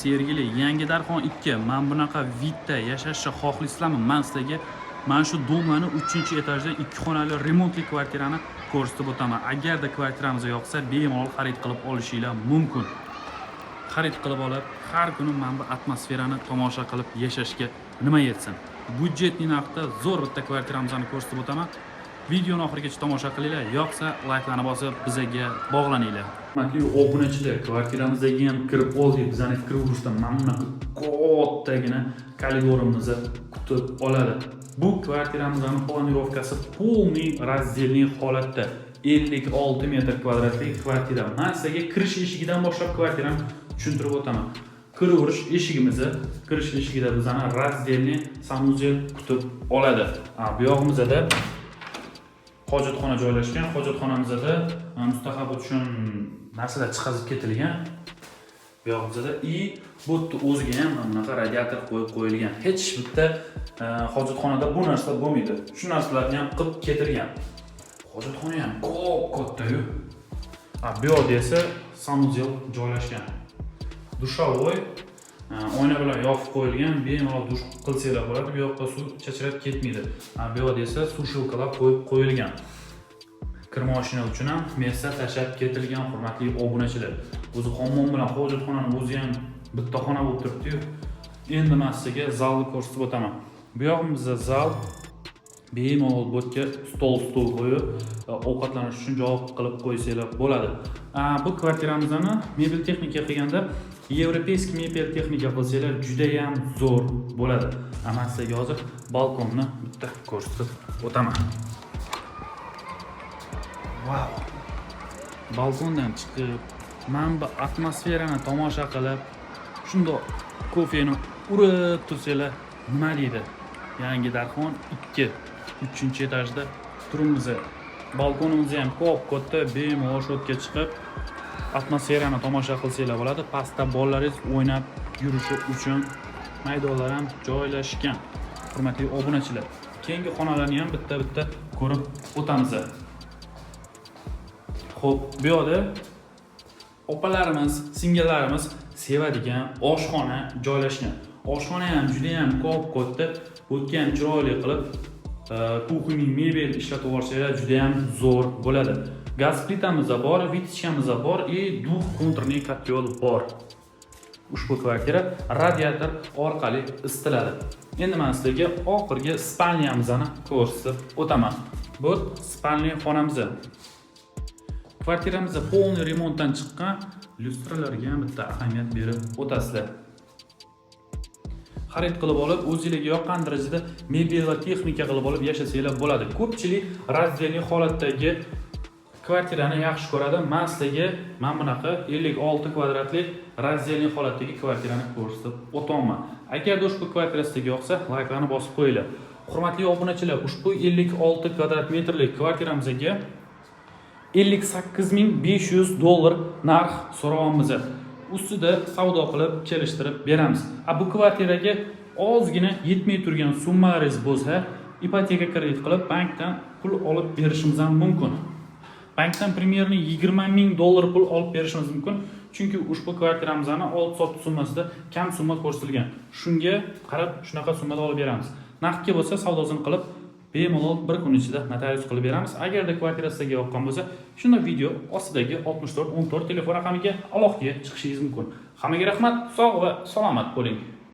Sergeli, Yangi Darxon 2. Mana bunaqa вид da yashashni xohlaysizlarmi? Man sizlarga mana shu дом larni 3-etajda ikki xonali remontli kvartirani ko'rsatib o'taman. Agarda kvartiramiz yoqsa, bemalol xarid qilib olishinglar mumkin. Xarid qilib olib, har kuni mana bu atmosferani tomosha qilib yashashga nima yetsin? Бюджетный narxda zo'r bitta kvartiramizni ko'rsatib o'taman. Videoni oxirigacha tomosha qilinglar, yoqsa, layklarni bosib, bizaga bog'laninglar. Hurmatli obunachilar, kvartiramizga ham kirib oldik. Bizani kiraverishdan mana bunaqa kattagina koridorimizni kutib oladi. Bu kvartiramizni планировка si полный раздельный holatda. 56 metr kvadratli kvartira. Man sizlarga kirish eshigidan boshlab kvartirani tushuntirib o'taman. Kiraverish eshigimizni, kirish eshigida bizani раздельный санузел kutib oladi. Bu yog'imizda hojatxona joylashgan. Hojatxonamizda mustahab uchun narsalar chiqazib ketilgan. Bu yog'imizda и bu yerda o'ziga ham mana bunaqa radiator qo'yib qo'yilgan. Hech bitta hojatxonada bu narsa bo'lmaydi. Shu narsalarni ham qilib ketilgan. Hojatxona ham ko'p katta-yu. Bu yoqda esa санузел joylashgan. Душевой oyna bilan yopib qo'yilgan, bemalol dush qilsanglar bo'ladi. Bu yoqqa suv chachrab ketmaydi. Bu yoqda esa сушилка lar qo'yib qo'yilgan. Kir moshina uchun ham место tashlab ketilgan, hurmatli obunachilar. O'zi hammom bilan hojatxonani o'zi ham bitta xona bo'lib turibdi-yu. Endi man sizga zalni ko'rsatib o'taman. Bu yog'imizda zal, bemalol bu yerga stol, stul qo'yib, ovqatlanish uchun joy qilib qo'ysanglar bo'ladi. Bu kvartiramizni mebel texnika qilganda европейский mebel texnika qilsanglar, judayam zo'r bo'ladi. Man sizlarga hozir balkonni bitta ko'rsatib o'taman. Vau! Balkondan chiqib, mana bu atmosferani tomosha qilib, shundoq kofeni urib tursanglar, nima deydi? Yangi Darxon 2, 3-etajda turibmiz. Balkonimiz ham ko'p katta, bemalol shu yerga chiqib atmosferani tomosha qilsanglar bo'ladi. Pastda bolalaringiz o'ynab yurishi uchun maydonlar ham joylashgan. Hurmatli obunachilar, keyingi xonalarni ham bitta-bitta ko'rib o'tamiz. Xo'p, bu yoqda opalarimiz, singillarimiz sevadigan oshxona joylashgan. Oshxona ham juda ham ko'p katta, bu yerga ham chiroyli qilib кухонный mebel ishlatib yuborsanglar, juda ham zo'r bo'ladi. Gaz plitamiz bor, вытяжка miz bor и двухконтурный котел bor. Ushbu kvartira radiator orqali isitiladi. Endi man sizlarga oxirgi спальня mizni ko'rsatib o'taman. Bu спальня xonamiz. Kvartiramizda полный remontdan chiqqan, lyustralarga ham bitta ahamiyat berib o'tasizlar. Xarid qilib olib, o'zinglarga yoqqan darajada mebel va texnika qilib olib yashasanglar bo'ladi. Ko'pchilik раздельный holatdagi kvartirani yaxshi ko'radi. Man sizlarga mana bunaqa 56 kvadratli раздельный holatdagi kvartirani ko'rsatib o'tyapman. Agarda ushbu kvartira sizga yoqsa, layklarni bosib qo'yinglar. Hurmatli obunachilar, ushbu 56 kvadrat metrlik kvartiramizga 58 500 dollar narx so'rayapmiz. Ustida savdo qilib, kelishtirib beramiz. Bu kvartiraga ozgina yetmay turgan summalaringiz bo'lsa, ipoteka kredit qilib, bankdan pul olib berishimiz ham mumkin. Bankdan примерно 20 ming dollar pul olib berishimiz mumkin. Chunki ushbu kvartiramizni oldi sotdi summasida kam summa ko'rsatilgan. Shunga qarab shunaqa summada olib beramiz. Naqdga bo'lsa, savdosini qilib, bemalol bir kun ichida notarius qilib beramiz. Agarda kvartira sizga yoqqan bo'lsa, shunda video ostidagi 64 14 telefon raqamiga aloqaga chiqishingiz mumkin. Hammaga rahmat, sog' va salomat bo'ling.